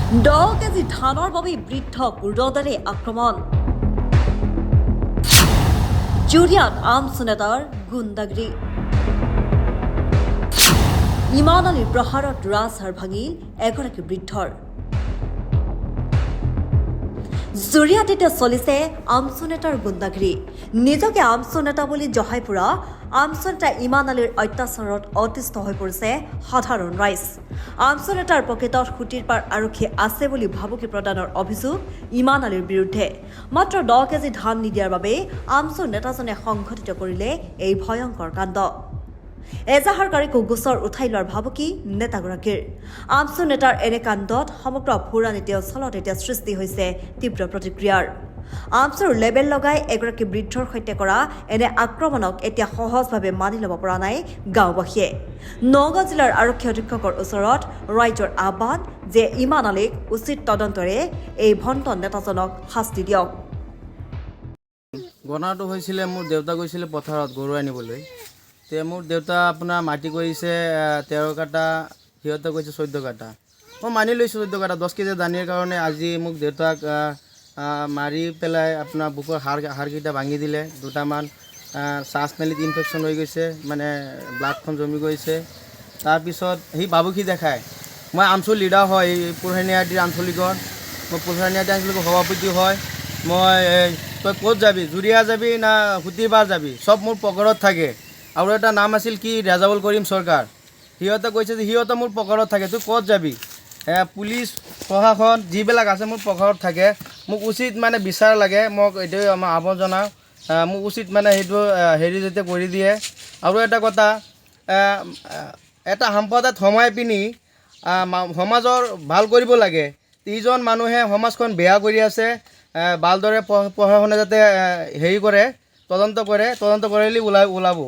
10 KG ধানৰ বাবে বৃদ্ধক ৰডেৰে আক্ৰমণ। জুৰিয়াত আমছু নেতাৰ গুণ্ডাগিৰি। ইমান আলীৰ প্ৰহাৰত ৰাজহাড় ভাঙিল এগৰাকী বৃদ্ধৰ। জুৰিয়াত এতিয়া চলিছে আমছু নেতাৰ গুণ্ডাগিৰি। নিজকে আমছু নেতা বুলি জহাই ফুৰা আমছু নেতা ইমান আলীৰ অত্যাচাৰত অতিষ্ঠ হৈ পৰিছে সাধাৰণ ৰাইজ। আমছু নেতাৰ পকেটত সুঁতিৰপাৰ আৰক্ষী আছে বুলি ভাবুকি প্ৰদানৰ অভিযোগ ইমান আলীৰ বিৰুদ্ধে। মাত্ৰ 10 কেজি ধান নিদিয়াৰ বাবে আমছু নেতাজনে সংঘটিত কৰিলে এই ভয়ংকৰ কাণ্ড। এজাহাৰকাৰীকো গোচৰ উঠাই লোৱাৰ ভাবুকি নেতাগৰাকীৰ। আমছু নেতাৰ এনে কাণ্ডত সমগ্ৰ ভূৰানীতি অঞ্চলত এতিয়া সৃষ্টি হৈছে তীব্ৰ প্ৰতিক্ৰিয়াৰ। আমছুৰ লেবেল লগাই এগৰাকী বৃদ্ধৰ সৈতে কৰা এনে আক্ৰমণক এতিয়া সহজভাৱে মানি ল'ব পৰা নাই গাঁওবাসীয়ে। নগাঁও জিলাৰ আৰক্ষী অধীক্ষকৰ ওচৰত ৰাইজৰ আহ্বান যে ইমান আলীক উচিত তদন্তৰে এই ভণ্ড নেতাজনক শাস্তি দিয়ক। ঘটনাটো হৈছিলে, মোৰ দেউতা গৈছিলে পথাৰত গৰু আনিবলৈ। তে মোৰ দেউতা আপোনাৰ মাটি কৰিছে 13 কাটা, সিহঁতে কৈছে 14 কাটা। মই মানি লৈছোঁ 14 কাটা। 10 কেজি ধানৰ কাৰণে আজি মোক দেউতাক মাৰি পেলাই আপোনাৰ বুকুৰ হাড়কেইটা ভাঙি দিলে দুটামান। শ্বাসনলীত ইনফেকশ্যন হৈ গৈছে, মানে ব্লাডখন জমি গৈছে। তাৰপিছত সি ভাবুকি দেখায়, মই আমচুৰ লিডাৰ হয় এই পুৰহানীআটিৰ আঞ্চলিকৰ, মই পুৰহানীআটি আঞ্চলিকৰ সভাপতি হয় মই। এই, তই ক'ত যাবি, জুৰিয়া যাবি না সুতিৰবাৰ যাবি, চব মোৰ পকেটত থাকে। আৰু এটা নাম আছিল কি, ৰেজাউল কৰিম চৰকাৰ। সিহঁতে কৈছে যে সিহঁতে মোৰ পকেটত থাকে, তুই ক'ত যাবি? পুলিচ প্ৰশাসন যিবিলাক আছে মোৰ পকেটত থাকে। মোক উচিত মানে বিচাৰ লাগে। মোক এইটোৱে আমাৰ আহ্বান জনাওঁ, মোক উচিত মানে সেইটো হেৰি যাতে কৰি দিয়ে। আৰু এটা কথা, এটা সম্প্ৰদায়ত সোমাই পিনি সমাজৰ ভাল কৰিব লাগে। তিনিজন মানুহে সমাজখন বেয়া কৰি আছে। ভালদৰে প্ৰশাসনে যাতে হেৰি কৰে, তদন্ত কৰে। তদন্ত কৰিলে ওলাব।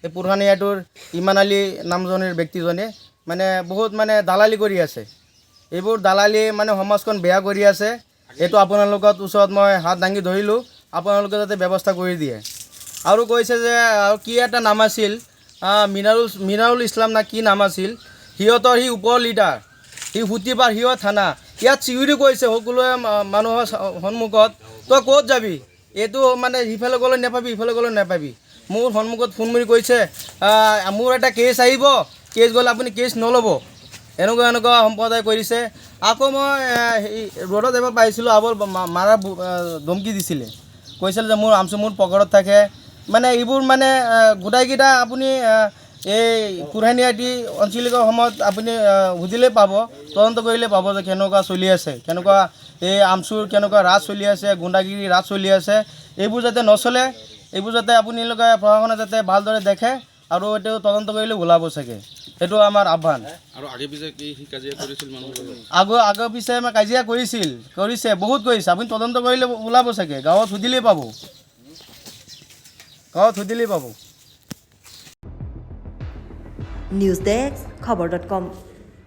এই পুৰহানীয়াটোৰ ইমান আলী নামজনীৰ ব্যক্তিজনে মানে বহুত মানে দালালি কৰি আছে। এইবোৰ দালালি মানে সমাজখন বেয়া কৰি আছে। এইটো আপোনালোকৰ ওচৰত মই হাত দাঙি ধৰিলোঁ, আপোনালোকে যাতে ব্যৱস্থা কৰি দিয়ে। আৰু কৈছে যে আৰু কি এটা নাম আছিল, মিনাৰুল ইছলাম না কি নাম আছিল, সিহঁতৰ সি ওপৰ লিডাৰ, সি সুতিপাৰ, সিহঁত থানা। ইয়াত চিঞৰি কৈছে সকলোৱে মানুহৰ সন্মুখত, তই ক'ত যাবি, এইটো মানে সিফালে গ'লে নাপাবি, ইফালে গ'লে নাপাবি। মোৰ সন্মুখত ফোন মাৰি কৈছে, মোৰ এটা কেছ আহিব, কেছ গ'লে আপুনি কেছ নল'ব। এনেকুৱা এনেকুৱা সম্প্ৰদায় কৰিছে। আকৌ মই সেই ৰ'ডত এবাৰ পাইছিলোঁ, আবল মাৰাৰ ধমকি দিছিলে। কৈছিল যে মোৰ আমচু মোৰ পকেটত থাকে। মানে এইবোৰ মানে গোটেইকেইটা আপুনি এই কুৰহানীআটি আঞ্চলিকৰ সময়ত আপুনি সুধিলেই পাব, তদন্ত কৰিলে পাব যে কেনেকুৱা চলি আছে, কেনেকুৱা এই আমচুৰ কেনেকুৱা ৰাজ চলি আছে, গুণ্ডাগিৰি ৰাজ চলি আছে। এইবোৰ যাতে নচলে, এইবোৰ যাতে আপোনালোকে প্ৰশাসনে যাতে ভালদৰে দেখে আৰু এইটো তদন্ত কৰিলে ওলাব চাগে। সেইটো আমাৰ আহ্বান। আৰু আগে পিছে কি সি কাজিয়া কৰিছিল মানুহৰ লগত? আগে পিছে আমাৰ কাজিয়া কৰিছিল, কৰিছে, বহুত কৰিছে। আপুনি তদন্ত কৰিলে ওলাব চাগে। গাঁৱত সুধিলেই পাব, গাঁৱত সুধিলেই পাব। নিউজ ডেস্ক, খবৰ ডট কম।